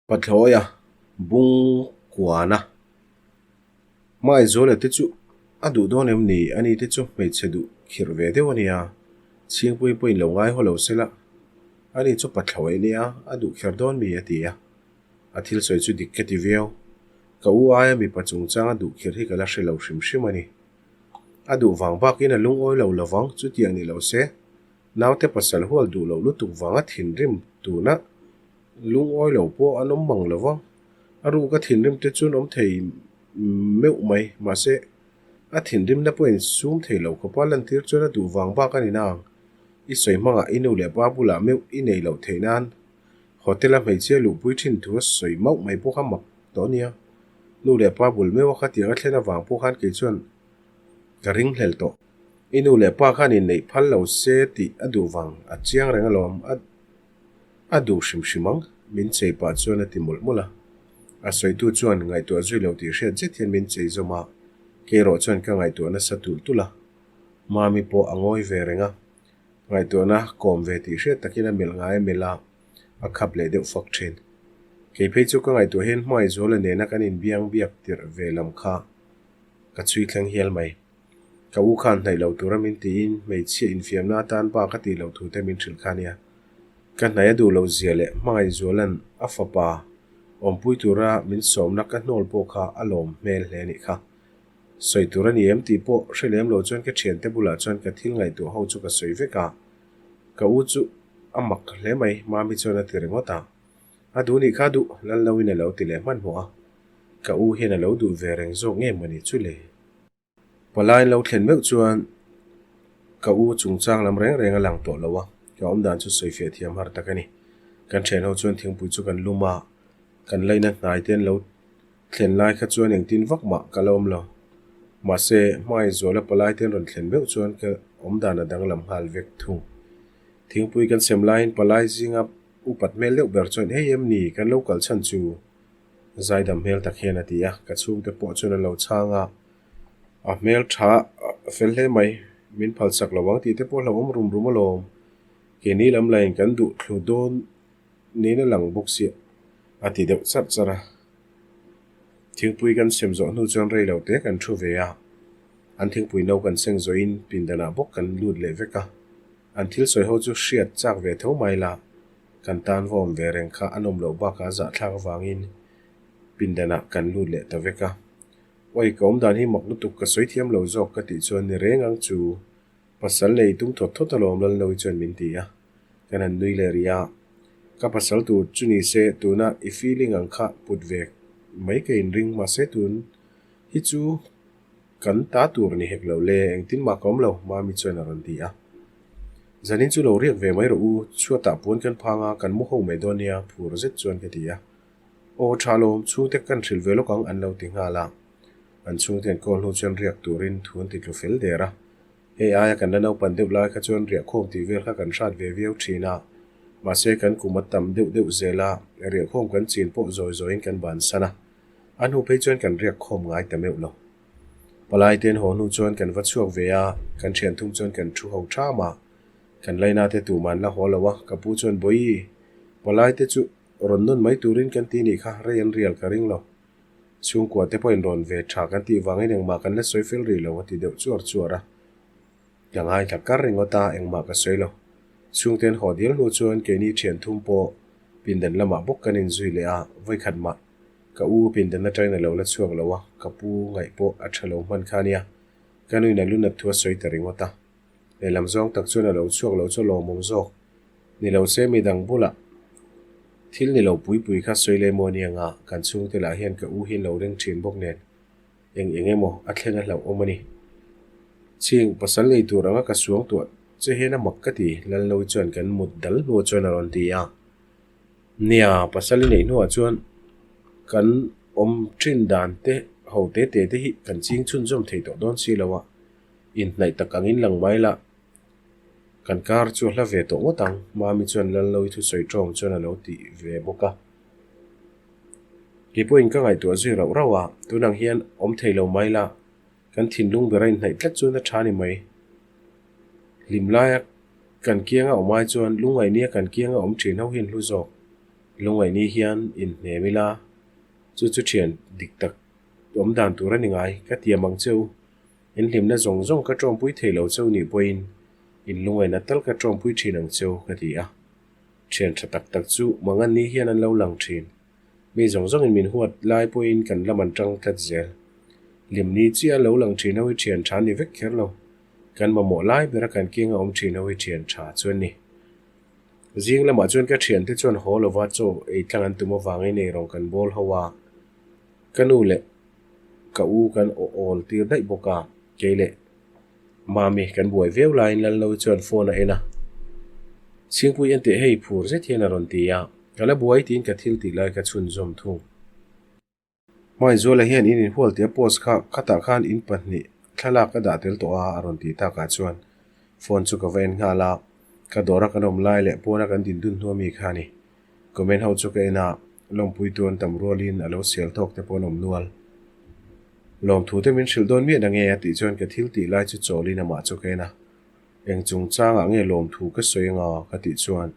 Pathlawia bung kuana Hmaizuala te chu a duh dawn em ni? Ani te chu hmeichhe duh khirh ve deuh a nia. Chhingpui pawhin lo ngai haw lo se la, ani chu pathlawi a nia, a duh kher dawn mi? a ti a. A thil sawi chu dik ka ti viau. Ka u aia mipa chungchanga duh khirh hi ka la hre lo hrim hrim a ni. A duh vang bakin a lungawi lo lovang, chutiang ni lo se, naute pasal hual duh loh lutuk vanga thinrim tuna Lungawi lo pawh an awm mang lo va, a ruk a thinrim te chuan awm thei meuh mai. Mahse, a thinrimna pawhin sum thei lo khawpa lantir chuan a duh vang bak a ni nang. I sawi hmangah i nu leh pa bulah meuh i nei loh theih nan hotel-a hmeichhia luhpui thin thu a sawi mauh mai pawh kha mak tawh a nia. Nu leh pa bul meuha khatiang a thlen avang pawh khan kei chuan ka ringhlel tawh. I nu leh pa khan inneih phal lo se tih a duh vang a chiang reng alawm. A. A duh hrim hrim ang, min chei pah chuan a ti mawlh mawlh a. A sawitu chuan ngaihtuah zui lo tih hriat zet hian min chei zawm a, kei erawh chuan ka ngaihtuah nasa tulh tulh a. Mami pawh a ngawi ve reng a, ngaihtuahna kawm ve tih hriat takin a melh ngai a melh a, a khap leh deuh fak thin. Kei phei chu ka ngaihtuah hian Hmaizuala nena kan inbiang biak tirh ve lam kha ka chhui thleng hial mai. Ka u khan hnaih lo tura min tiin hmeichhia infiamna atan pa ka tih loh thu te min hrilh kha nia. Ka hnaih a duh loh zia leh Hmangaihzuala'n a fapa awmpui tura min sawmna ka hnawl pawh kha a lawm hmel hle a nih kha. Sawi tur a ni em tih pawh hre lem lo chuan ka thiante bulah chuan ka thil ngaihtuah ho chu ka sawi vek a. Ka u chu a mak hle mai, Mami chuan a ti ringawt a. A duh nih kha duh, Lalnoin a lo ti leh hmanhmawh a. Ka u hian a lo duh ve reng zawk nge mawni chu le? Palai lo thlen meuh chuan ka u chungchang lam reng reng a lang tawh lo a, ka awmdan chu sawifiah thiam har tak a ni. Kan thian ho chuan thingpui chu kan lum a, kan laina hnai te an lo thlen lai kha chuan engtin vak mah ka la awm lo. Mahse, Hmaizuala palai te an rawn thlen meuh chuan ka awmdan a danglam nghal vek thung. Thingpui kan sem laiin palai zinga upat hmel deuh ber chuan, Hei em ni, kan lo kal chhan chu? Zaidam hmel tak hian a ti a, ka chhungte pawh chuan an lo chhang a, a hmel tha fel hle mai, min phal chak lo ang tih te pawh hlauhawm rum rum alawm, keini lam laiin kan duh thlu dawn niin a lang bawk sia a ti deuh charh charh a. Thingpui kan sem zawh hnu chuan rei lo te kan thu ve a, an thingpui no kan seng zawhin pindanah bawk kan lut leh vek a, an thil sawi ho chu hriat chak ve tho mai la. Kan tan va awm ve reng kha a nawm loh bakah zahthlak avangin pindanah kan lut leh ta vek a. Awi ka awm dan hi mak lutuk ka sawi thiam lo zawk ka tih chuan ni reng ang chu pasal nei tum thawt thawt alawm Lalnoui chuan min ti a. Kan han nui leh rih a. Ka pasal tur chu ni se tuna i feeling ang kha put ve mai ka inring mahse tun hi chu Kan ta tur ni hek lo le, engtin mah ka awm lo, Mami chuan a rawn ti a. Zanin chu lo riak ve mai rawh u, chhuatah puan kan phang a, kan mu ho mai dawn nia, phur zet chuan ka ti a. Aw tha lawm, chhungte kan hrilh ve lawk ang an lo ti nghal a. An chhungte an call hnu chuan riak turin thu an ti tlu fel der a. Hei aia kan la naupan deuh lai kha chuan riahkhawm tih vel kha kan hrat ve viau thin a, mahse kan kum a tam deuh deuh zel a, riahkhawm kan chin pawh zawi zawiin kan bansan a. A hnu phei chuan kan riak khawm ngai ta meuh lo. Palai te an haw hnu chuan kan va chhuak ve a, kan thian thum chuan kan thu ho tham a. Kan laina te tumah an la haw lo a, ka pu chuan Bawihi, palai te chu rawn nawn mai turin kan ti nih kha, rei an rial ka ring lo. Chhungkua te pawhin rawn ve tha kan tih vangin engmah kan la sawi fel rih lo a ti deuh chuar chuar a. Ka ngaithla kar ringawt a, engmah ka sawi lo. Chhungte an haw dial hnu chuan keini thian thum pawh pindan lamah bawk kan inzui leh a, vawikhat mah Ka u pindan atangin a lo la chhuak lo a, ka pu ngaih pawh a tha lo hman kha nia. Ka nuin a lunat thu a sawi ta ringawt a. Lehlam zawng tak chuan a lo chhuak lo chu lawmawm zawk. Ni lo se midang bulah thil ni lo pui pui kha sawi leh maw ania nga, kan chhungte lah hian ka u hi an lo ring thin bawk nen eng eng emaw a thleng a hlauhawm a ni. Chhing pasal nei tur anga ka suang tuah che hian a mak ka ti, Lalnoi chuan kan mut dal hnu chuan a rawn ti a. Nia, pasal i neih hnuah chuan kan awm thin dan te ho te te te hi kan ching chhunzawm thei tawh dawn si lo a, inhnaih tak angin lang mai la, kan kar chu a hla ve tawh ngawt ang, Mami chuan Lalnoi thusawi tawng chuan a lo ti ve bawk a. Kei pawhin ka ngaihtuah zui rauh rauh a, tunang hian awm thei lo mai la, kan thinlung ber a inhnaih tlat chuan a tha ni mai. Hlim laia kan kianga awm ai chuan lungngaihnia kan kianga awm thin ho hi an hlu zawk. Lungngaih ni hian inhnem ila, chu chu thian dik tak awm dan tur a ni ngai, ka tiam ang che u. In hlimna zawng zawng ka tawmpui thei lo cheu nih pawhin in lungngaihna tal ka tawmpui thin ang cheu, ka ti a. Thian tha tak tak chu mangan ni hian an lo lang thin. Mi zawng zawngin min huat lai pawhin kan lam an tang tlat zel. Hlim ni chiah a lo lang thin ho hi thian tha ni vek kher lo. Kan mamawh lai bera kan kiang a awm thin ho hi thian tha chu an ni. Zing lamah chuan ka thiante chuan haw lova chaw ei tlang an tum avangin eirawng kan bawl ho a. Ka nu leh ka u kan aw awl tir daih bawk a, kei leh Mami kan buai viau laiin Lalnovi chuan phone a en a, Chhingpui en teh hei phur zet hian a rawn ti a, ka la buai tiin ka thil tih lai ka chhunzawm thung. Hmaizuala hian in inhual tih a post kha khatah khan in pahnih thlalak ka dah tel tawh a a rawn tih takah chuan phone chu ka va en nghal a, ka dawra kan awm lai leh pawna kan din dun hnu ami kha a ni. Comment ho chu ka en a, lawmpuitu an tam rualin a lo sial tawk te pawh an awm nual. Lawmthu te min hrilh dawn miah na nge a tih chuan ka thil tih lai chu chawlin amah chu ka en a, eng chungchangah nge lawmthu ka sawi anga ka tih chuan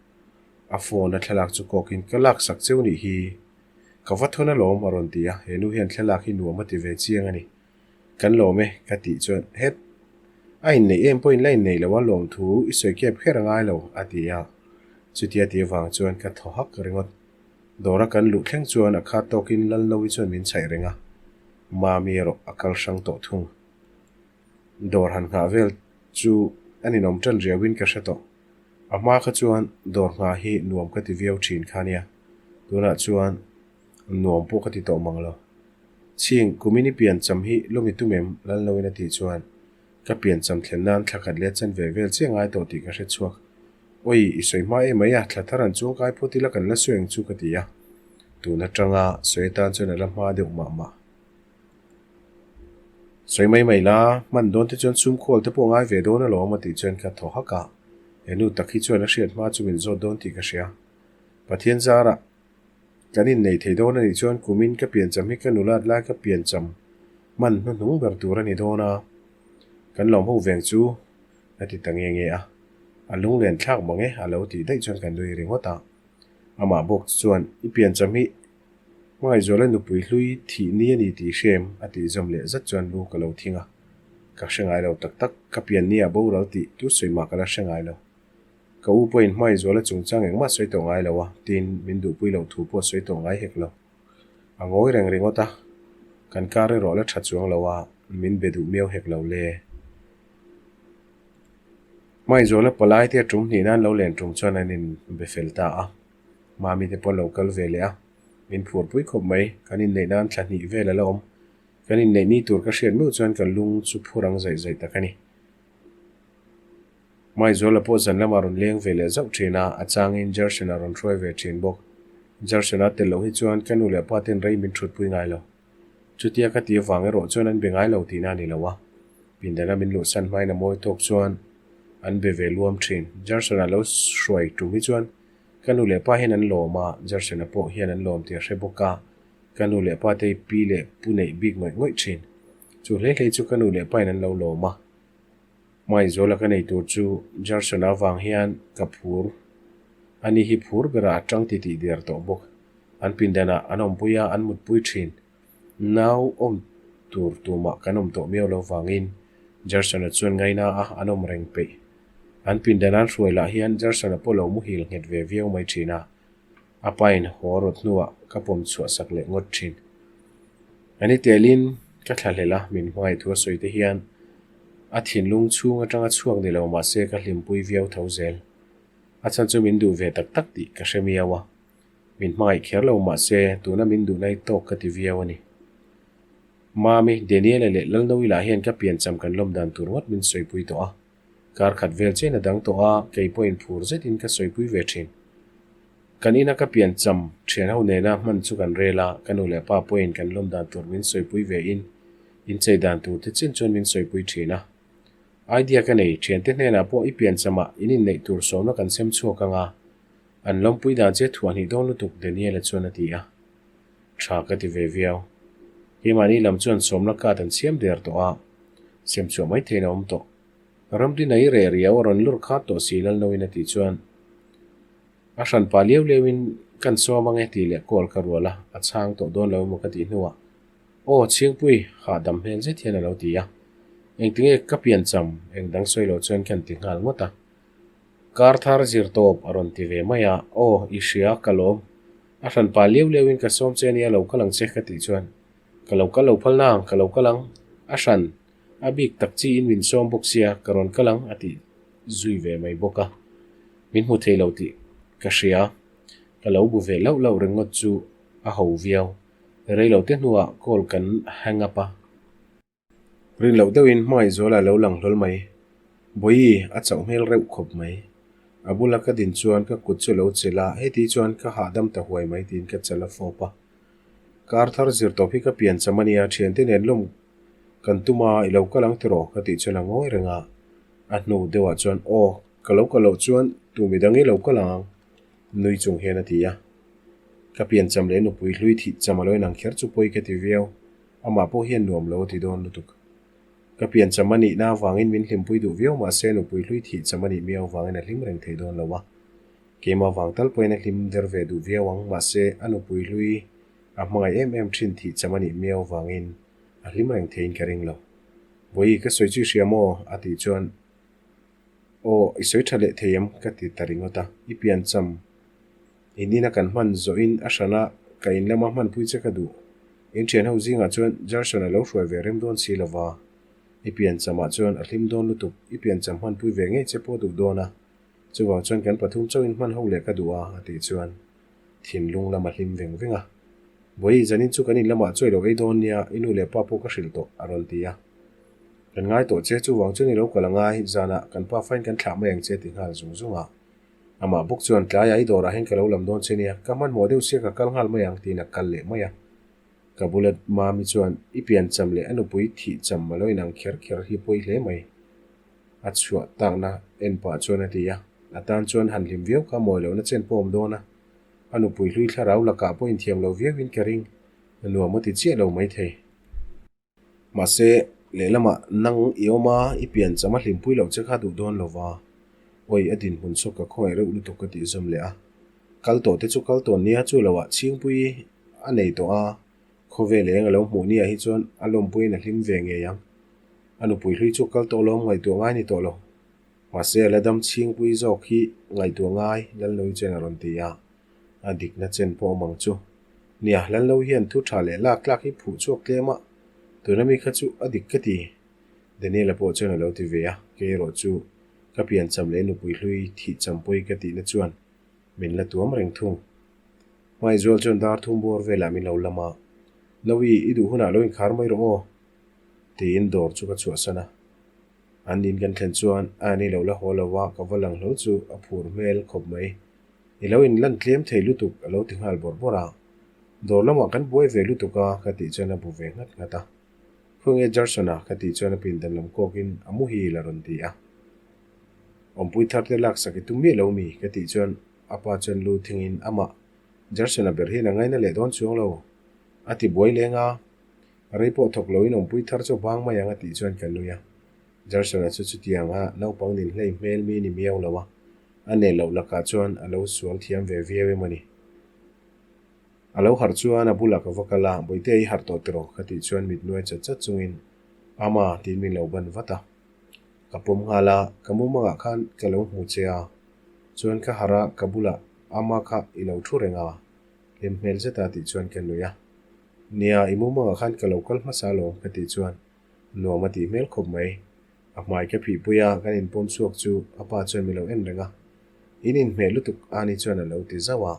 a phone a thlalak chu kawkin ka laksak cheu nih hi ka va thawn alawm a rawn ti a, he nu hian thlalak hi nuam a ti ve chiang a ni. Kan lawm e ka tih chuan het a inneih em pawhin la inneih lo a lawmthu i sawi kep kher a ngai lo a ti a, chutia ti avang chuan ka thaw hak ringawt. Dawra kan luh thleng chuan a khat tawkin Lalnovi chuan min chhaih reng a, Mami erawh a kal hrang tawh thung. Dawr han nghah vel chu a ninawm tan riauin ka hre tawh. A hma kha chuan dawr nghah hi nuam ka ti viau thin kha nia, tunah chuan Nuam pawh ka ti tawh mang lo. Chhing, kumin i piancham hi lawmi tum em? Lalnoin a tih chuan ka piancham thlen nan thla khat leh chan ve vel chiah ngai tawh tih ka hre chhuak. Awi, i sawi hma em mai a, thla thar an chuang kai phawt ila kan la sawi ang chu ka ti a. Tun atanga sawi atan chuan a la hma deuh mah mah. Sawi mai mai la, hman dawn te chuan sum khawl te pawh ngai ve dawn alawm a tih chuan ka thaw hak a. He nu tak hi chuan a hriat hma chu min zawt dawn tih ka hria. Pathian zarah Kan innei thei dawn a nih chuan kumin ka piancham hi ka nulat lai ka piancham hman hnuhnung ber tur a ni dawn a, kan lawm ho veng chu a ti ta nge nge a, a lunglen thlak mang e a lo tih daih chuan ka nui ringawt a. Amah bawk chuan i piancham hi Hmangaihzuala nupui hlui thih ni a ni tih hre em a tih zawm leh zat chuan lu ka lo thing a, ka hre ngai lo tak tak, ka pian ni ah boral tih tu sawi mah ka la hre ngai lo. Ka u pawhin Hmaizuala chungchang engmah sawi tawh ngai lo a, tiin min duhpui loh thu pawh sawi tawh ngai hek lo. A ngawi reng ringawt a, kan kar erawh la tha chuang lo a, min be duh miau hek lo le. Hmaizuala palai te a tum hnih nan lo len tum chuan an in be fel ta a, Mami te pawh lo kal ve leh a, min phurpui khawp mai, kan inneih nan thla hnih vel a la awm. Kan inneih ni tur ka hriat meuh chuan ka lung chu phur ang zaih zaih tak a ni. Hmaizuala pawh zan lamah rawn leng ve leh zauh thin a, a changin Jerson-a rawn hruai ve thin bawk. Jerson-a tel loh hi chuan ka nu leh pa ten rei min thutpui ngai lo. Chutia ka ti avang erawh chuan an be ngai lo tihna a ni lo a, pindana min luhsan hmain a mawi tawk chuan an be ve luam thin. Jerson-a lo hruai tum hi chuan ka nu leh pa hian an lawm a, Jerson-a pawh hian an lawm tih a hre bawk a, ka nu leh pa te hi pi leh pu neih bik ngawih ngawih thin. Chu hlei hlei chu ka nu leh pain an lo lawm a. Hmaizuala ka nei tur chu Jarson avang hian ka phur. Ani hi phur berah a tang titih der tawh bawk. An pindanah an awmpui a, an mutpui thin. Nau awm tur tumah kan awm tawh miau lo vangin Jarson-a chuan ngaina a, an awm reng peih. An pindan an hruai lah hian Jarson-a pawh lo muhil nghet ve viau mai thin a. A pain haw rawt hnuah ka pawm chhuah sak leh ngawt thin. A ni telin ka thlahlel a, min hmangaih thu a sawi te hian a thinlung chhung atanga chhuak ni lo mahse ka hlimpui viau tho zel. A chhan chu min duh ve tak tak tih ka hre miau a, min hmangaih kher lo mahse tuna min duh nai tawk ka ti viau a ni. Mami, Daniela leh Lalnoila hian ka piancham kan lawm dan tur ngawt min sawipui tawh a. Kar khat vel chian a dang tawh a, kei pawhin phur zetin ka sawipui ve thin. Kan ina ka pian cham thian ho nena hman chu kan rel a, ka nu leh pa pawhin kan lawm dan tur min sawipui ve in, inchei dan tur te chin chuan min sawipui thin a. Idea ka nei, thiante hnenah pawh i pian chamah in inneih tur sawmna kan sem chhuak ang a, an lawmpui dan che thuahhnih dawn lutuk Daniel-a chuan a ti a. Tha ka ti ve viau. Keimahni lam chuan sawmna card an siam der tawh a, sem chhuah mai theiin a awm tawh. Ramdina i reh riau a rawn lur khat tawh si Lalnoin a tih chuan a hran pah liau liau in Kan sawm ange tih leh call ka rual a, a chhang tawh dawn lo emaw ka tih hnuah, Aw Chhingpui, hahdam hmel zet hian a lo ti a. Engtinge ka piancham eng dang sawi lo chuan ka inti nghal ngawt a. Kar thar zir tawp a rawn ti ve mai a, Aw i hria ka lawm. A hranpa liau liauin ka sawm che ania lo kal ang che ka tih chuan, Ka lo kal lo phal na ang, ka lo kal ang. A hran, a bik tak chiin min sawm bawk sia, ka rawn kal ang a ti zui ve mai bawk a. Min hmu thei lo tih ka hria. Ka lo bu ve lauh lauh ringawt chu a ho viau. Rei lo te hnuah call kan hang up a. Rin loh deuhin Hmangaihzuala a lo lang hlawl mai. Bawihi a chauh hmel reuh khawp mai. A bula ka din chuan ka kut chu a lo chelh a, heti chuan ka hahdam ta huai mai tiin ka chal a fawp a. Kar thar zir tawp hi ka pian cham a nia, thiante nen lawm kan tum a, i lo kal ang tiraw? ka tih chuan a ngawi reng a. A hnu deuhah chuan, Aw, ka lo kal loh chuan tu midang i lo kal ang? Nui chung hian a ti a. Ka pian cham leh nupui hlui thih cham a lo inang kher chu pawi ka ti viau. Amah pawh hian nuam lo a ti dawn lutuk. Ka pian cham a nihna avangin min hlimpui duh viau mahse nupui hlui thih cham a nih miau avangin a hlim reng thei dawn lo a. Keimah vang tal pawhin a hlim der ve duh viau ang mahse a nupui hlui a hmangaih em em thin thih cham a nih miau avangin a hlim reng theiin ka ring lo. Vawi ka sawi chu i hria maw? a tih chuan Aw i sawi tha leh thei em? ka ti ta ringawt a, i pian cham in ina kan hman zawhin a hrana ka in lama hmanpui che ka duh. In thian ho zingah chuan Jarson a lo hruai ve rem dawn si lova, i pian chamah chuan a hlim dawn lutuk, i pian cham hmanpui ve ngei che pawh duh dawn a. Chuvang chuan kan pathum chauhin hman ho leh ka duh a, a tih chuan thinlung lam a hlim veng veng a. Vawi, zanin chu kan in lamah chawi lo ei dawn nia, i nu leh pa pawh ka hrilh tawh, a rawn ti a. Kan ngai tawh che, chuvang chuan i lo kal angai, zanah kan pa fain kan thlah mai ang che, a ti nghal zung zung a. Amah bawk chuan, Tlaiah i dawrah hian ka lo lam dawn che nia, ka hmanhmawh deuh sia ka kal nghal mai ang, tiin a kal leh mai a. Ka bula Mami chuan, I piancham leh a nupui thihcham a lo inang kher kher hi pawi hle mai. A chhuah takna en pah chuan a ti a, a tan chuan han hlim viau kha mawi lohna chen pawh awm dawn a, a nupui hlui thlarau lakah pawh inthiam lo viauin ka ring, nuam a ti chiah lo maithei. Mahse, lehlamah nang i awm a, i pian cham a hlimpui loh che kha duh dawn lo va, awi a dinhmun chu ka khawngaih reuh lutuk ka tih zawm leh a, kal tawh te chu kal tawn nia chu loah chhingpui a nei tawh a, khawvel eng a lo hmuh nia hi chuan a lawmpuiin a hlim ve ngei ang. A nupui hlui chu kal tawh lawm ngaihtuah ngai ni tawh lo. Mahse a la dam chhingpui zawk hi ngaihtuah ngai Lalnoi chuan a rawn ti a, a dikna chen pawh awm ang chu. Nia, Lalno hian thu tha leh lak tlak hi phuh chhuak tlem a, tuna mi kha chu a dik ka ti. Daniel-a pawh chuan a lo ti ve a, kei erawh chu ka piancham leh nupui hlui thih champui ka tihna chuan min la tuam reng thung. Hmaizual chuan dar thum bawr velah min lo lam a, Nawi, i duh hunah lo inkhar mai rawh aw. Tiin dawr chu ka chhuahsan a. An in kan thlen chuan a ni lo la haw lo a, ka va lang hlawl chu a phur hmel khawp mai. I lo in lan tlem thei lutuk a lo ti nghal bawrh bawrh a. Dawr lamah kan buai ve lutuk a ka tih chuan a bu ve nghat nghat a. Khawnge Jarson-a ka tih chuan a pindan lam kawkin a muhil a rawn ti a. Awmpui thar te laksak i tum miah lo mi ka tih chuan a pa chuan lu thingin amah Jarson-a ber hian a ngaina leh dawn chuang lo a ti buai leng a. Rei pawh thawk loin awmpui thar chu vang mai ang a tih chuan ka nui a. Jarson-a chu chutiang a naupang nin hlei hmel mi ni miau lo a, a nel loh lakah chuan a lo sual thiam ve viau em a ni. A lo harh chuan a bulah ka va kal a, Bawihte i harh tawh tiraw? ka tih chuan mit nuai chat chat chungin Ama tiin min lo ban vat a. Ka pawm nghal a, ka mumangah khan ka lo hmu che a, chuan ka harh a, ka bulah Ama kha i lo thu reng a, hlim hmel zeta tih chuan ka nui a. Nia, i mumangah khan ka lo kal hmasa alawm ka tih chuan nuam a tih hmel khawp mai. A hmai ka phihpui a, kan inpawm chhuak chu a pa chuan min lo en reng a. In inhmeh lutuk Ani chuan a lo ti zauh a,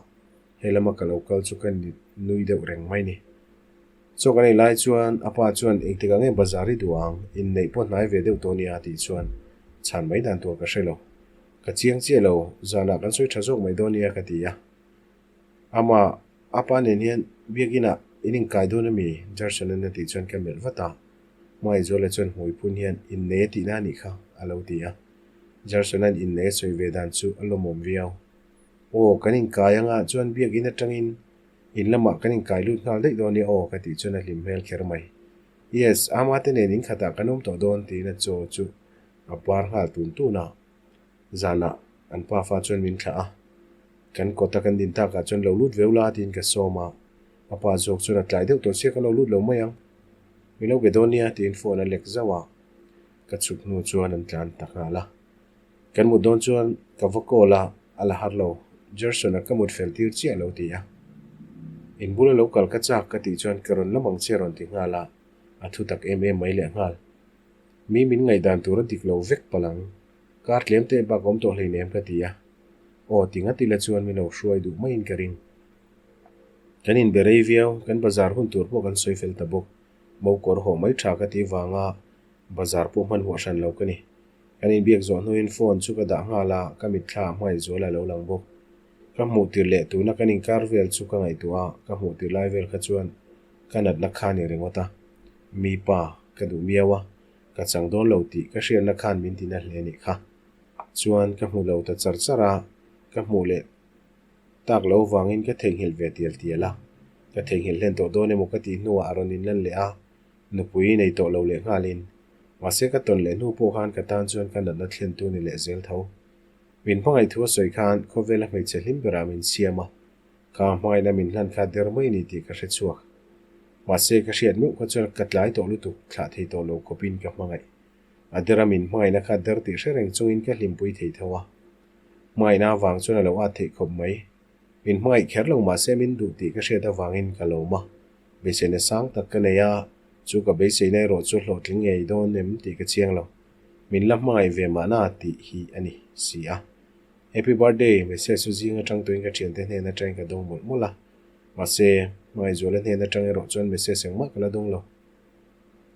he lama ka lo kal chu ka nui deuh reng mai ni. Chaw kan ei lai chuan a pa chuan engtikah nge bazar i duh ang, inneih pawh hnai ve deuh tawh nia tih chuan chhan mai dan tur ka hre lo. Ka chiang chiah lo, zanah kan sawi tha zawk mai dawn nia ka ti a. Ama, a pa nen hian biakinah in inkai dawn a mi? Jarson-a'n a tih chuan ka melh vat a. Hmaizuala chuan hmui phun hian innei a tihna a nih kha, a lo ti a. Jarson-a'n innei a sawi ve dan chu a lawmawm viau. Aw, kan inkai anga chuan biakin atangin in lamah kan inkai lut nghal daih dawn nia aw, ka tih chuan a hlim hmel kher mai. Yes, ama te nen in khatah kan awm tawh dawn, tiin a chaw chu a par nghal tun tun a. Zanah an pafa chuan min thlah a. Kan kawta kan din takah chuan lo lut veu la tiin ka sawm a, a pa zawk chuan a tlai deuh tawh sia ka lo lut lo mai ang. Mi lo be dawn nia tiin phone a lek zauh a, ka chhuk hnu chuan an tlan ta nghal a. Kan mut dawn chuan ka va call a, a la har lo, Gerson-a ka mut fel tir chiah lo ti a. In bula lo kal ka chak ka tih chuan ka rawn lam ang che rawn ti nghal a, a thu tak em em mai leh nghal. Mi min ngaihdan tur a dik lo vek palh ang, kar tlem te bak awm tawh hleinem ka ti a. Aw ti ngat ila chuan min lo hruai duh maiin ka ring. Kan inbe rei viau, kan bazar hun tur pawh kan sawi fel ta bawk. Mo kawr haw mai tha ka tih vanga bazar pawh hmanhmawh hran lo ka ni. Kan inbiak zawh hnuin phone chu ka dah nghal a, ka mitthla ah hmai zual a lo lang bawk. Ka hmuh tir leh tuna kan inkar vel chu ka ngaihtuah a, ka hmuh tir lai vel kha chuan ka natna kha ni ringawt a. Mi pa ka duh miau a, ka chang dawn lo tih ka hriatna khan min tina hle nih kha. Chuan ka hmu lo ta char char a, ka hmuh leh tak lo vangin ka theihnghilh ve tial tial a. Ka theihnghilh hlen tawh dawn emaw ka tih hnuah a rawn inlan leh a, nupui nei tawh lo leh nghalin. Mahse ka tawn leh hnu pawh khan ka tan chuan ka natna thlentu ni leh zel tho. Min hmangaih thu a sawi khan khawvela hmeichhe hlim berah min siam a, ka hmangaihna min hlan kha der mai ni tih ka hre chhuak. Mahse ka hriat meuh kha chuan ka tlai tawh lutuk thlah thei tawh lo khawpin ka hmangaih. A dera min hmangaihna kha der tih hre reng chungin ka hlimpui thei tho a. Hmangaihna avang chuan a lo at theih khawp mai. Min hmangaih kher lo mahse min duh tih ka hriat avangin ka lawm a. Beiseina sang tak ka nei a, chu ka beiseina erawh chu hlawhtling ngei dawn em tih ka chiang lo. Min la hmangaih ve mahna tih hi a ni si a. Happy birthday message chu zing atang tuin ka thiante hnen atangin ka dawng mawlh mawlh a. Mahse, Hmangaihzuala hnen atang erawh chuan message engmah ka la dawng lo.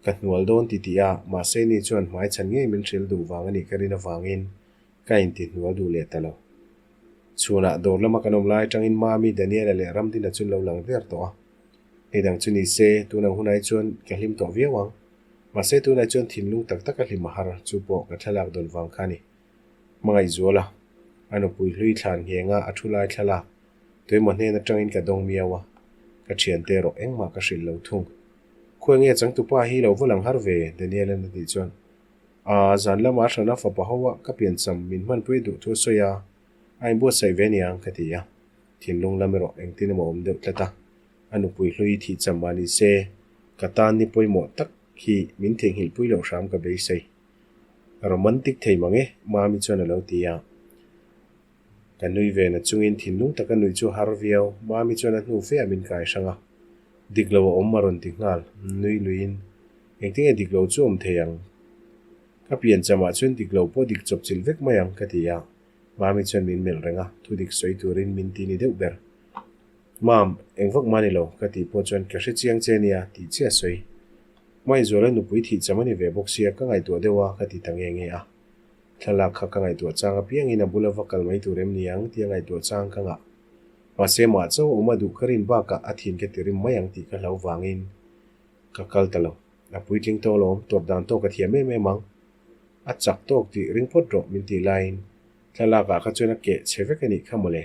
Ka hnual dawn ti tih a, mahse ni chuan hmai chhan ngei min hrilh duh vang a nih ka rin avangin ka inti hnual duh leh ta lo. Chhunah dawr lama kan awm lai atangin Mami, Daniela leh Ramdina chu an lo lang der tawh a. Hei dang chu ni se, tunang hunah hi chuan ka hlim tawh viau ang. Mahse tunah chuan thinlung tak taka hlim a har, chu pawh ka thlalak dawn vang kha a ni. Hmangaihzuala, a nupui hlui thlan nghenga a thu lai thlalak, tuemaw hnen atangin ka dawng miau a, ka thiante erawh engmah ka hrilh lo thung. Khawi nge changtupa hi lo va lang har ve? Daniel-a'n a tih chuan, Aa, zan lama hrana fapa ho a ka piancham min hmanpui duh thu a sawi a, a inbuatsaih ve aniang ka ti a. Thinlung lam erawh engtin emaw awm deuh tlat a, a nupui hlui thih cham mah ni se, ka tan ni pawimawh tak hi min theihnghilh pui loh hram ka beisei. Romantic thei mang e, Mami chuan a lo ti a. Ka nui ve na chungin thinlung taka nuih chu har viau, Mami chuan a hnu fe ah min kai hrang a. Dik lo a awm a rawn ti nghal, nui luiin, Engtinge dik lo chu awm thei ang? Ka piancham ah chuan dik lo pawh dik chawp chilh vek mai ang, ka ti a. Mami chuan min melh reng a, thu dik sawi turin min ti ni deuh ber. Mam, eng vak mah ni lo, ka tih pawh chuan ka hre chiang che nia, tih chiah sawi. Hmaizuala nupui thih cham a ni ve bawk sia, ka ngaihtuah deuh a, ka ti ta nge nge a. Thlalak kha ka ngaihtuah chang apiangin a bula va kal mai tur em ni ang tia ngaihtuah chang ka ngah. Mahse mah chauh awm a duh ka rin bakah a thin ka ti rim mai ang tih ka hlau vangin ka kal ta lo. A puitling tawh alawm, tawrh dan tawk a thiam em em ang. A chak tawk tih ring phawt rawh min tih laiin thlalakah kha chuan a keh chhe vek a nih kha mawle.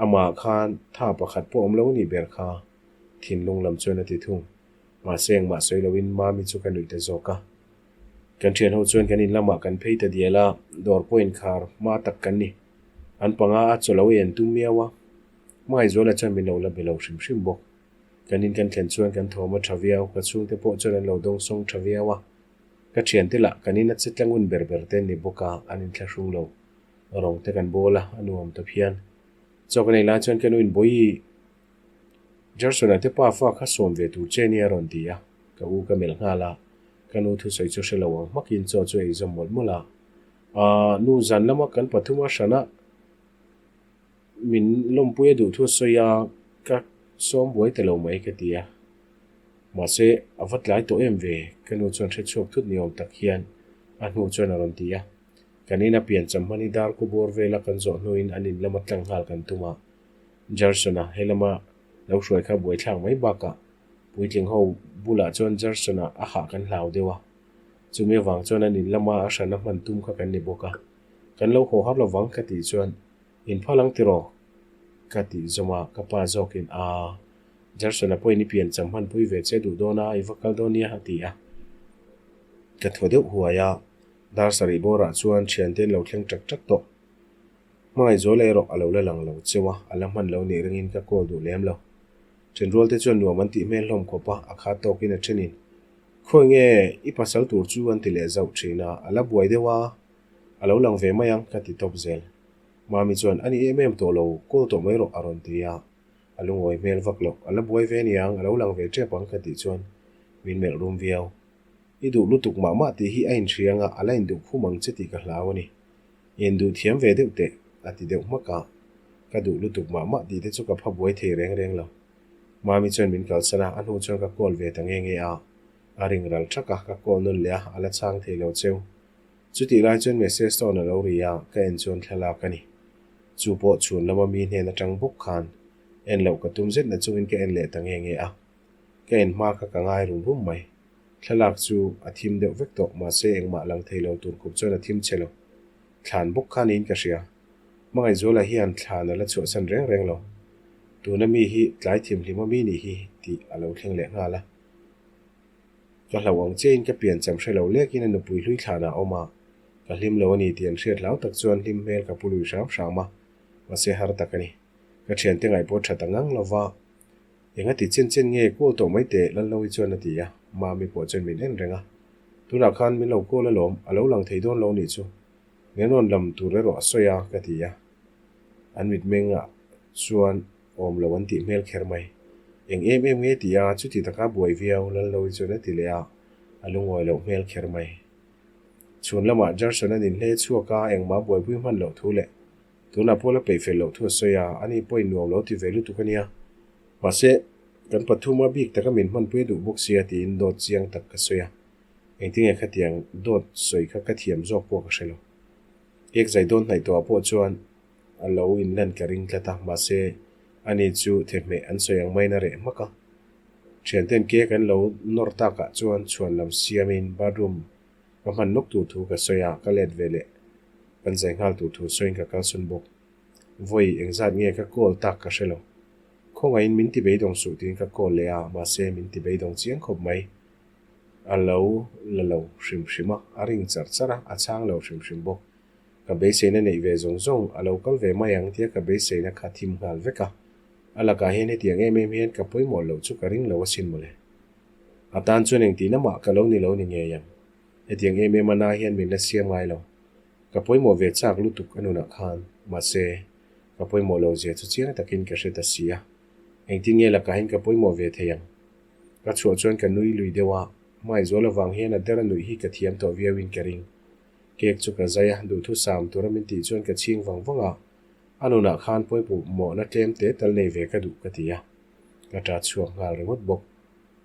Amah khan tha pakhat pawh awm lo nih ber kha thinlung lam chuan a ti thung. Mahse engmah sawi loin Mami chu ka nuih ta zawk a. Kan thian ho chuan kan in lamah kan phei ta dial a, dawr pawh inkhar hma tak kan ni. An panga a chaw lo ei an tum miau a. Hmangaihzuala chuan min lo la be lo hrim hrim bawk. Kan in kan thlen chuan kan thawm a tha viau, ka chhungte pawh chuan an lo dawngsawng tha viau a. Ka thiante lah kan in a che tlang un ber ber te an ni bawk a, an inthlahrung lo. Rawng te kan bawl a, a nuam ta phian. Chaw ka nei lai chuan ka nu in Bawihi, Gerson-a te pa fa kha sawm ve tur che nia rawn ti a, ka u ka melh nghal a, ka nu thusawi chu hre lo ang hmakin chaw chu ei zawm mawlh mawlh a. Aaa, nu zan lama kan pathuma hrana min lawmpui a duh thu a sawi a, ka sawm buai ta lo mai ka ti a. Mahse, a va tlai tawh em ve, ka nu chuan hre chhuak thut ni awm tak hian a hnu chuan a rawn ti a. Kan ina piancham hman hi dar ku bawr vela kan zawh hnuin an in lama tlang nghal kan tum a. Gerson-a he lama lo hruai kha buaithlak mai bakah puitling ho bulah chuan Gerson-a a hah kan hlau deuh a. Chumi avang chuan an in lama a hrana hman tum kha kan ni bawk a. Kan lo haw har lovang ka tih chuan inphal ang tiraw? ka tih zawm a, ka pa zawkin Aa, Gerson-a pawhin i piancham hmanpui ve che duh dawn a, i va kal dawn nia a ti a. Ka thaw deuh huai a, dar sarih bawrah chuan thiante an lo thleng ṭak ṭak tawh. Hmangaihzuala erawh a lo la lang lo cheu a, a la hman lo nih ringin ka call duh lem lo. Ṭhenrual te chuan nuam an tih hmel hlawm khawp a, a khat tawkin a ṭhenin, Khawi nge i pasal tur chu an ti leh zauh ṭhin a, a la buai deuh a, a lo lang ve mai ang ka ti tawp zel. Mami chuan, A ni em em tawh lo, call tawh mai rawh a rawn ti a, a lungawi hmel vak loh, a la buai ve aniang, a lo lang ve ṭep ang ka tih chuan min melh rum viau. I duh lutuk mah mah tih hi a inhriang a, a la induh khum ang che tih ka hlau a ni. I induh thiam ve deuh teh, a ti deuh hmak a. Ka duh lutuk mah mah tih te chu ka pha buai thei reng reng lo. Mami chuan min kalsan a, a hnu chuan ka call ve ta nge nge a. A ring ral thak a, ka call nawn leh a, a la chhang thei lo cheu. Chutih lai chuan message tone a lo ri a, ka en chuan thlalak a ni. Chu pawh chhun lama mi hnen atang bawk khan en loh ka tum zet na chungin ka en leh ta nge nge a. Ka en hma kha ka ngai rum rum mai. Thlalak chu a thim deuh vek tawh, mahse engmah lang thei lo tur khup chuan a thim che lo. Thlan bawk kha niin ka hria. Hmangaihzuala hian thlan a la chhuahsan reng reng lo. Tuna mi hi tlai thimhlim a mi nih hi tih a lo thleng leh nghal a. Ka hlauh ang chiahin ka piancham hre lo lekin a nupui hlui thlanah a awm a, ka hlim lo a ni tih an hriat hlau tak chuan hlim hmel ka pu lui hram hram a, mahse har tak a ni. Ka thiante ngaih pawh tha ta ngang lo va. Enga ti chen chen nge call tawh mai teh Lalnoui chuan a ti a, Mami pawh chuan min en reng a. Tunah khan min lo call alawm, a lo lang thei dawn lo nih chu. Min rawn lam tur erawh a sawi a ka ti a. An mitmengah chuan awm lo an tih hmel kher mai. Eng em em nge ti a, chuti taka buai viau Lalnoui chuan a ti leh a, a lungawi loh hmel kher mai. Chhun lamah Jarson an inhle chhuak a, engmah buaipui hman loh thu leh Tunah pawh la peih fel loh thu a sawi a, ani pawhin nuam lo ti ve lutuk a nia. Mahse, kan pathuma bik taka min hmanpui a duh bawk sia tiin dawt chiang tak ka sawi a. Engtinge khatiang dawt sawi kha ka thiam zawk pawh ka hre lo. Cake zai dawn hnaih tawhah pawh chuan a lo inlan ka ring tlat a, mahse ani chu thehmeh an sawi ang maiin a reh hmak a. Thianten cake an lo nawr takah chuan chhuan lam siamin bathroom Ka hman lawk tur thu ka sawi a, ka let ve leh kan zai nghal tur thu sawiin ka kalsawn bawk. Vawi engzat nge ka call tak ka hre lo. Khawngaihin min ti beidawng suh tiin ka call leh a, mahse min ti beidawng chiang khawp mai. A lo la lo hrim hrim a, a ring char char a, a chhang lo hrim hrim bawk. Ka beiseina neih ve zawng zawng a lo kal ve mai ang tia ka beiseina kha thim nghal vek a. A lakah hian hetiang em em hian ka pawimawh loh chu ka ring lo asin mawle. A tan chuan engtihna mah ka lo ni lo ni ngei ang. Hetiang em em a na hian min la siam ngai lo. Ka pawimawh ve chak lutuk a nunah khan, mahse, ka pawimawh lo zia chu chiang takin ka hre ta si a. Engtin nge lakahin ka pawimawh ve thei ang? Ka chhuah chuan ka nui lui deuh a, hmaizual avang hian a der a nuih hi ka thiam tawh viauin ka ring. Cake chu ka zai a, duhthusam tura min tih chuan ka chhing vang vang a, a nunah khan pawimawhna tlem te tal nei ve ka duh ka ti a. Ka ṭah chhuak nghal ringawt bawk.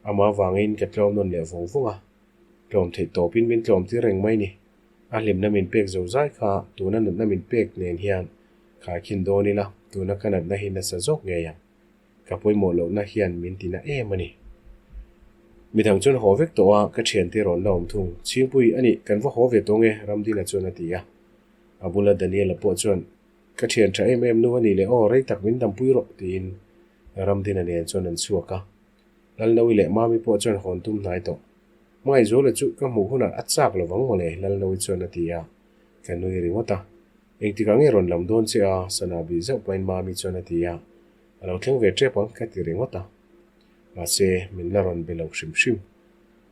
Amah avangin ka tlawm nawn leh vawng vawng a, tlawm theih tawpin min tlawm tir reng mai ni. A hlimna min pek zo zai kha tuna natna min pek nen hian khaikhin dawn ila, tuna ka natna hi nasa zawk ngei ang. Ka pawimawh lohna hian min tina em a ni. Midang chuan haw vek tawh a, ka thiante rawn la awm thung. Chhingpui, a nih, kan va haw ve tawh nge? Ramdina chuan a ti a. A bula Daniela pawh chuan, Ka thian tha em em nu a nih leh aw, rei tak min dampui rawh, tiin Ramdina nen chuan an chhuak a. Lalnoui leh Mami pawh chuan hawn tum hnai tawh. Hmangaihzuala chu ka hmuh hunah a chak lo vang mawle, Lalnoui chuan a ti a, ka nui ringawt a. Engtikah nge rawn lam dawn che a? Sana bih zauh pahin Mami chuan a ti a, a lo thleng ve tep ang ka ti ringawt a. Mahse, min la rawn be lo hrim hrim.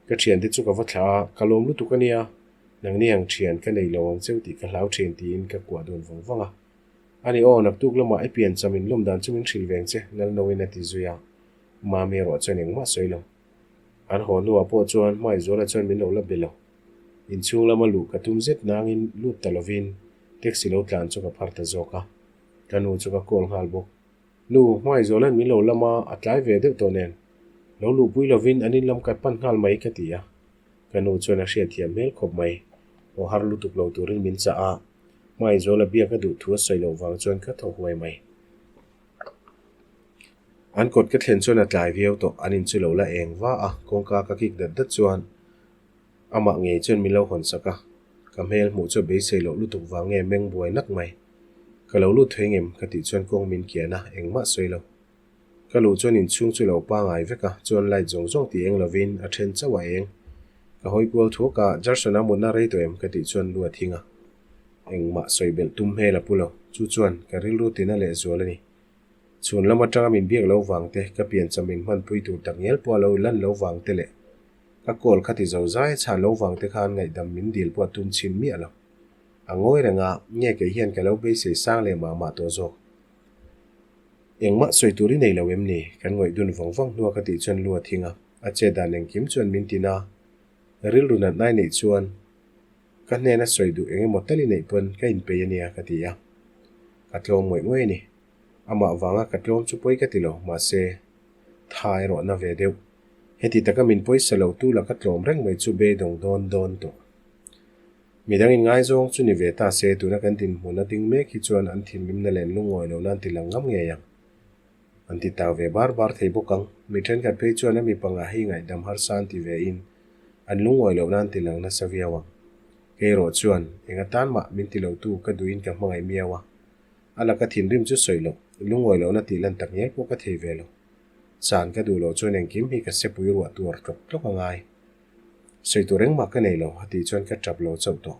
Ka thiante chu ka va thlah a, ka lawm lutuk a nia, nangni ang thian ka nei lo ang cheu tih ka hlau thin tiin ka kuah dun vang vang a. Ani aw, naktuk lamah i piancham in lawm dan chu min hrilh veng che, Lalnoin a ti zui a. Mami erawh chuan engmah sawi lo. An haw hnuah pawh chuan Hmaizuala chuan min lo la be lo. Inchhung lama luh ka tum zet nangin lut ta lovin taxi lo tlan chu ka phar ta zawk a. Ka nu chu ka call nghal bawk. Nu, Hmaizuala'n min lo lam a, a tlai ve deuh tawh nen. Lo luhpui lovin an inlam ka pan nghal mai ka ti a. Ka nu chuan a hriatthiam hmel khawp mai. Aw har lutuk lo turin min chah a. Hmaizuala biak a duh thu a sawi loh vang chuan ka thaw huai mai. An kawt ka thlen chuan a tlai viau tawh, an in chu lo la eng va a, kawngka ka kik dat dat chuan amah ngei chuan min lo hawn sak a, ka hmel hmuh chu a beisei loh lutuk vang nge meng buai nak mai. Ka lo lut thei ngem ka tih chuan kawng min kian a, engmah sawi lo. Ka luh chuan inchhung chu lo pangai vek a, chuan light zawng zawng tih eng lovin a then chauh a eng. Ka hawi kual thuak a, Jarson-a mutna rei tawh em ka tih chuan lu a thing a. Engmah sawi belh tum hmel a pu lo. Chu chuan ka rilru tina lehzual a ni. Chhun lam atanga min biak lo vang te, ka piancham min hmanpui tur tak ngial pawh a lo lan lo vang te leh ka call kha ti zo zai a chhan lo vang te khan ngaihdam min dil pawh a tum chhin miah lo. A ngawi reng a, nge kei hian ka lo beisei sang leh mah mah tawh zawk. Engmah sawi tur i nei lo em ni? Kan ngawih dun vawng vawng hnua ka tih chuan lu a thing a, a chet dan engkim chuan min tin a, rilru natnai neih chuan Ka hnena sawi duh eng emaw tal i neih pawn ka inpeih a nia ka ti a. Ka tlawm ngawih ngawih a ni. Amah vanga ka tlawm chu pawi ka ti lo, mahse, tha erawh na ve deuh. Heti taka min pawisa lo tu la ka tlawm reng mai chu beidawng dawn dawn tawh. Midang inngaizawng chu ni ve ta se tuna kan dinhmun a ding mek hi chuan an thinrimna leh an lungawi lohna an ti lang ngam ngei ang. An ti tau ve bar bar thei bawk ang. Mi thenkhat phei chuan a mi panga hi ngaihdam harsa an ti ve in an lungawi loh nan ti lang nasa viau ang. Kei erawh chuan eng atan mah min ti lo tu ka duhin ka hmangaih miau a. A laka thinrim chu sawi loh, lungawi lohna tih lan tak ngial pawh ka thei ve lo. Chan ka duh loh chuan engkim hi ka sepui ruah tuar tlawk tlawk a ngai. Sawi tur engmah ka nei lo, a tih chuan ka tap lo chauh tawh.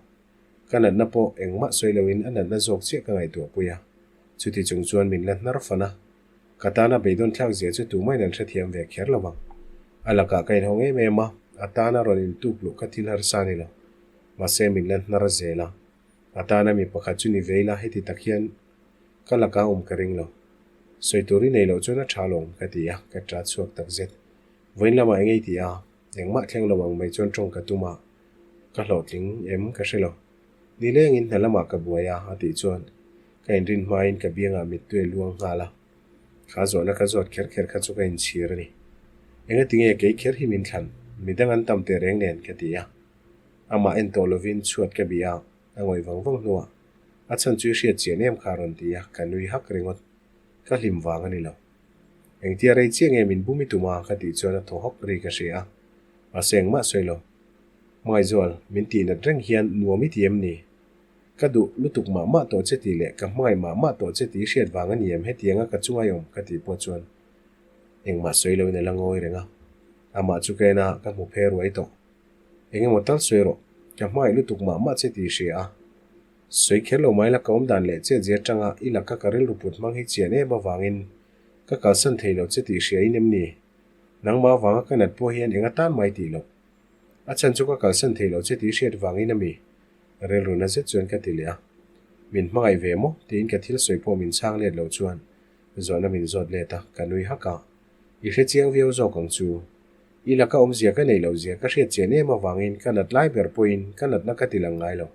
Ka natna pawh engmah sawi loin a natna zawk chiah ka ngaihtuah pui a. Chuti chung chuan min la hnar fan a, ka tana beidawn thlak zia chu tumahin an hrethiam ve kher lo vang. A lakah ka inhawng em em a, a tana rawn intuk luh kha thil harsa a ni lo. Mahse min la hnar zel a, a tana mi pakhat chu ni ve ila heti tak hian ka lakah awm ka ring lo. Sawi tur i nei loh chuan a tha alawm ka ti a, ka ṭah chhuak tak zet. Vawiin lamah eng ei ti a, engmah thleng lo ang mai chuan ṭawng ka tum a, ka hlawhtling em ka hre lo. Nilengin hna lamah ka buai a, a tih chuan ka inrin hmain ka biangah mittui a luang nghal a. Kha zawhna ka zawt kher kher kha chu ka inchhir a ni. Engati nge kei kher hi min thlan? Midang an tam teh reng nen ka ti a. Amah en tawh lovin chhuat ka bih a, a ngawih vang vang hnuah a chhan chu i hriat chian em kha a rawn ti a, ka nui hak ringawt. Ka hlim vang a ni lo. Engtia rei chiah nge min bum i tum a? ka tih chuan a thaw hawk ri ka hria a. Mahse engmah sawi lo. Hmangaihzual, min tih nat reng hian nuam i ti em ni? Ka duh lutuk mah mah tawh che tih leh ka hmangaih mah mah tawh che tih i hriat vang a ni em hetianga ka chunga i awm ka tih pawh chuan engmah sawi loin a la ngawi reng a. Amah chu ka en a, ka hmu phe ruai tawh. Eng emaw tal sawi rawh, ka hmangaih lutuk mah mah che tih i hria a. Sawi kher lo mai la ka awm dan leh chet zia atanga i laka ka rilru put hmang hi chian em avangin ka kalsan thei lo che tih hria in em ni? Nangmah avanga ka nat pawh hian eng atan mai tih loh. A chhan chu ka kalsan thei lo che tih hriat vangin a mi? Rilru na zet chuan ka ti leh a. Min hmangaih ve maw? tiin ka thil sawi pawh min chhang let lo chuan zawhna min zawt let a, ka nui hak a. I hre chiang viau zawk ang chu. I laka awmzia ka neih loh zia ka hriat chian em avangin ka nat lai ber pawhin ka natna ka ti lang ngai lo.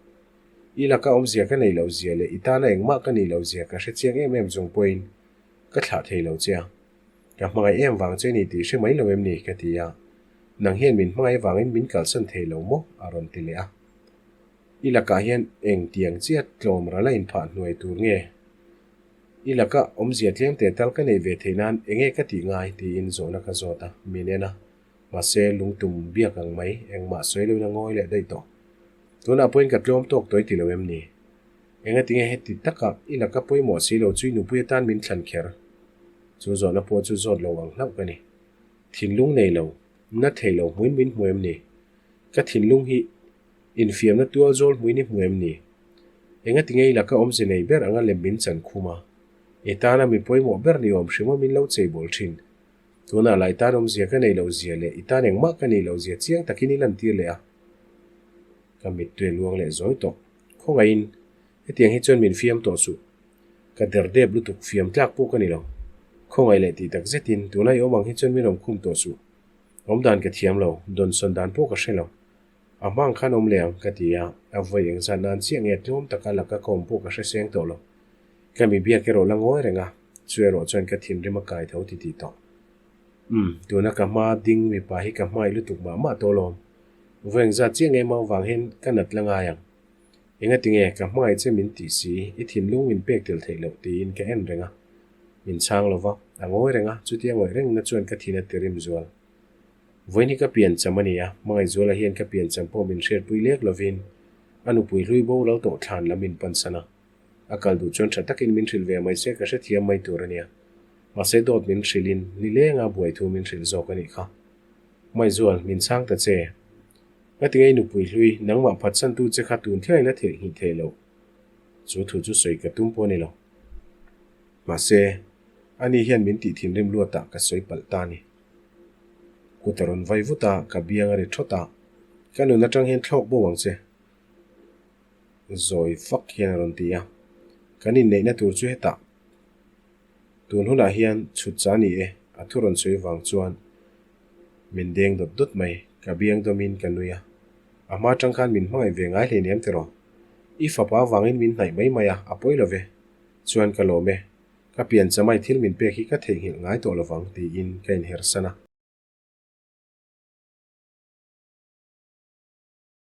I laka awmzia ka neih loh zia leh i tana engmah ka nih loh zia ka hre chiang em em chung pawhin ka thlah thei lo che a. Ka hmangaih em vang che ni tih hre mai lo em ni? ka ti a. Nang hian min hmangaih vangin min kalsan thei lo maw? a rawn ti leh a. I lakah hian eng tiang chiat tlawm ral a inphah hnuai tur nge? I laka awmzia tlem teh tal ka neih ve theih nan enge ka tih ngai? tiin zawhna ka zawt a, min en a. Mahse, lungtum biak ang mai, engmah sawi loin a ngawi leh daih tawh. Tunah pawhin ka tlawm tawk tawh i ti lo em ni? Engatinge heti taka i laka pawimawh si lo chu i nupui atan min thlan kher? Chu zawhna pawh chu zawt lo ang hlauh ka ni. Thinlung nei lo, na thei lo hmuin min hmu em ni? Ka thinlung hi infiamna tual zawl hmuin i hmu em ni? Engatinge i laka awmze nei ber anga lem min chan khum a? I tana mi pawimawh ber ni awm hrim a min lo cheibawl thin. Tunah lah i tan awmzia ka nei loh zia leh i tan engmah ka nih loh zia chiang takin i lantir leh a. Ka mittui a luang leh zawi tawh. Khawngaihin, hetiang hi chuan min fiam tawh suh. Ka der dep lutuk fiam tlak pawh ka ni lo. Khawngaih leh tih tak zetin, tuna i awm ang hi chuan min awm khum tawh suh. Awm dan ka thiam lo, dawnsawn dan pawh ka hre lo. A hma ang khan awm leh ang, ka ti a, a vawi engzat nan chiah nge tlawm taka laka ka awm pawh ka hre seng tawh lo. Ka mi biak erawh la ngawi reng a, chu erawh chuan ka thinrim a kai tho ti tih tawh. Umm, tuna ka hma ding mipa hi ka hmangaih lutuk mah mah tawh alawm. Vawi engzat chiah nge mau vang hian ka nat la ngai ang. Engatinge ka hmangaih che min tih si, i thinlung min pek tel theih loh tiin ka en reng a. Min chhang lo va, a ngawi reng a, chutia ngawih rengna chuan ka thin a ti rim zual. Vawiin hi ka piancham a ni a, Hmangaihzuala hian ka piancham pawh min hriatpui lek lovin a nupui hlui boral tawh thlan lam in pansan a. A kal duh chuan tha takin min hrilh ve mai se ka hrethiam mai tur a nia. Mahse dawt min hrilhin nilenga buai thu min hrilh zawk a nih kha. Hmangaihzual, min chhang ta che. Ngatinge i nupui hlui, nangmah phatsantu che kha tun thlengin a theihnghilh thei lo. Chu thu chu sawi ka tum pawh a ni lo. Mahse, ani hian min tih thinrim luatah ka sawi palh ta a ni. Kut a rawn vai vut a, ka biang a ri thawt a, Ka nun atang hian thlawk bo ang che. Zawi fak hian a rawn ti a, Kan inneihna tur chu hetah. Tun hunah hian chhut cha ni e, a thu rawn sawi vang chuan min deng dawt dawt mai, ka biang dawmin ka nui a. A hma atang khan min hmangaih ve ngai hleinem tiraw? I fapa avangin min hnaih mai mai a, a pawi lo ve. Chuan ka lawm e, ka pian chamai thil min pek hi ka theihnghilh ngai tawh lovang tiin ka inhersan a.